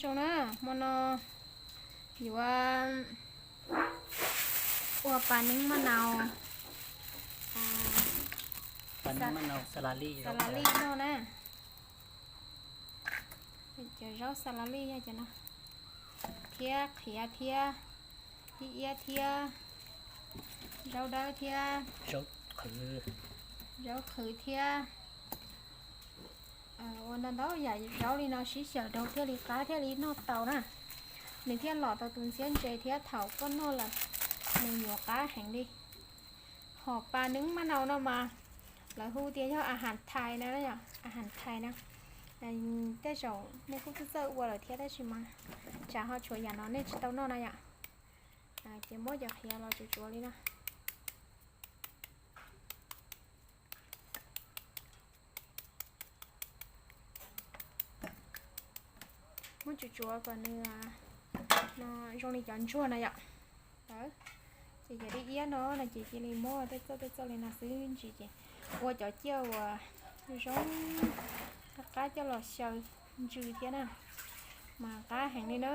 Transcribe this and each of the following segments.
Zoo na, hmo no yuav ua pas neeb maj naus, xas las lij noj na. Cov zaub xas las lij yog cov no, thiab qhiav thiab, ib iab thiab, zaub dawb thiab, zaub qhwv thiab. Ua ntau ntau yam zaub li no sib xyaw rau thiaj li qab thiaj li noj tau na. Nws thiaj lom tau tus ntxhiab ntses thiab thaum koj noj lawm nws yuav qab heev li. Hom pas neeb maj naus no mas lawv hu tias yog a has thais na, a has thais na. Tej zaum nej kuj txawj txawj ua lawm thiab tab sis mas tsam ho tshuav yam no nej tsis tau noj na yom. Ces muab cov qhiav los tsuav tsuav li no. Muab tsuav tsuav kom nws zoo li cov ntsuag na yom. Ces yog dib iab no no ces cia li muab tej txoj tej txoj li no xwb ntsis ces ua cov ciaj uas zoo qab coj los xyaw ntsws thiab na, mas qab heev li na.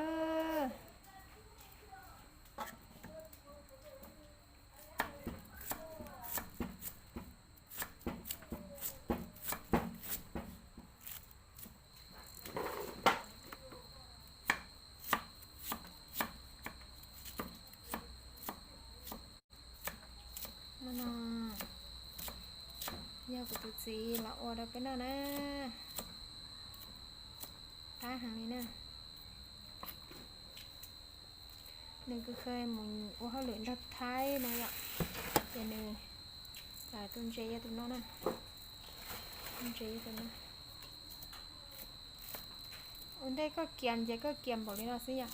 No yog kuv tus txiv los ua rau peb noj na. Qab heev li na. Nws kws kheev mus ua hauj lwm nrog Thaib no yom, ces nws tus ntses yog tus no na. Tus ntses yog tus no. Ua ntej koj kiam ces koj kiam npaum li no xwb yom.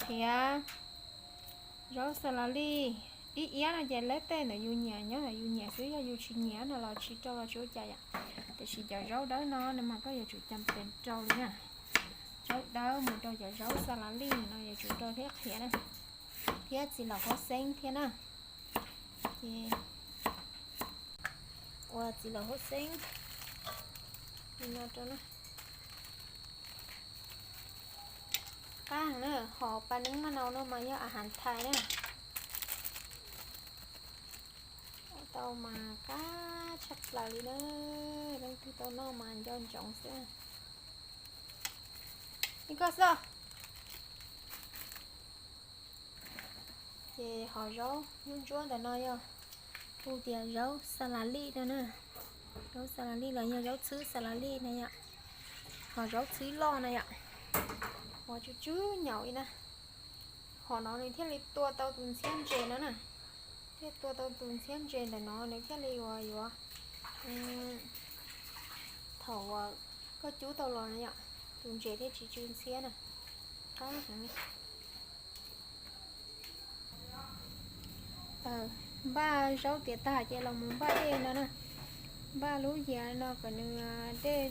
Qhiav, zaub xas las lij, dib iab no ces leb tej ntawm yus nyiam nyob ntawm yus nyiam xwb, yog yus tsis nyiam no los tsis rau los tsis ua cas yom. Tiam sis cov zaub dawb no nws mas koj yuav tsum cam pees rau li na. Zaub dawb mus rau cov zaub xas las lij no yuav tsum rau thiab qhiav na, thiab txiv laum huab xeeb thiab na. Ces ua txiv laum huab xeeb li no rau na. Qab heev na, hom pas neeb maj naus no mas yog a has thais na. Ua tau mas qab tshaj plaws li na, leej twg tau noj mas nco ntsoov xwb. Li koj xwb. Ces hom zaub ntsuab ntsuab ntawm no yog hu tias zaub xas las lij no na. Zaub xas las lij los yog zaub txhwb xas las lij na yom. Hom zaub txhwb loj na yom. Hom tsw tsw nyaum li na. Hom no nws thiaj li tua tau tus ntxhiab ntses no na. Thiaj tua tau tus ntxhiab ntses ntawm no nws thiaj li uas yuav thaum uas koj cub tau los na yom, tus ntses thiaj tsis tsw ntxhiab na. Qab heev. Npaj zaub tiav tag ces los mus npaj dej no na. Npaj lub yias no kom nws dej,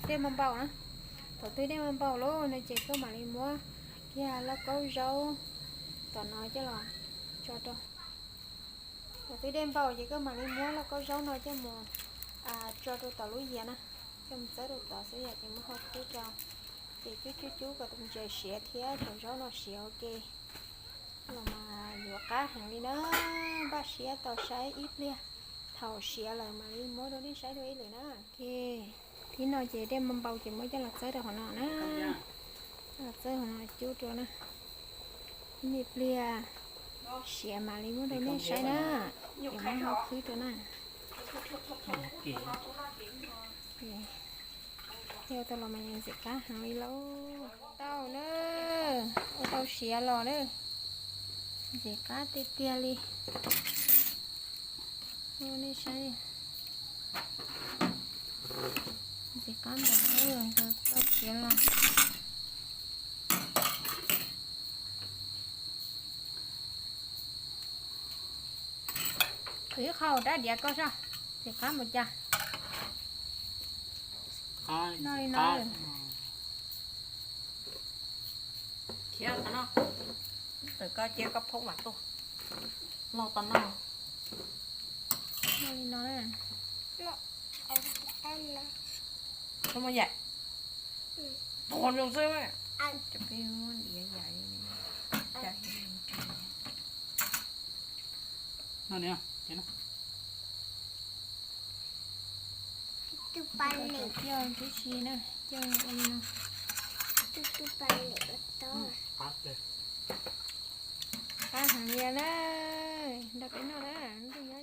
dej npau npau na. Thaum twg dej npau npau lawm no ces koj mam li muab kiag lauj kaub zaub tom no coj los tso rau. Thaum twg dej npau ces koj mam li muab lauj kaub zaub no coj mus tso rau tom lub yias na. Coj mus txawb rau tod xwb yom, ces muab ho khwb rau. Ces cub cub cub kom tus ntses siav thiab cov zaub no siav ua ke los mas yuav qab heev li na. Npaj siab tos saib ib pliag, thaum siav lawm mam li muab rau nej saib dua ib lwm na. Ces thib no ces dej npau npau ces muab coj los txawb rau qhov no na. Coj los txawb qhov no cub rau na. Ib me pliag siav mam li muab rau nej saib na. Ces muab ho khwb rau na. Thiaj ua tau los mas yeej ntxim qab heev li lauj. Tau na, ua tau siav los na, ntxim qab tiag tiag li. Nej saib, ntxim qab npaum li, tau siav los. Qhwv qhov rab diav koj soj, ntxim qab npaum cas. Noj li no. Khiav tau no, tawm koj cia koj phob vam tuaj, loj tau no. Noj li no na. Tau yam, tua zoo xwb. Cov peb diav yam li no. Coj tib si na, coj ua li no. Qab heev li na, nrog peb noj na, nrog nyob.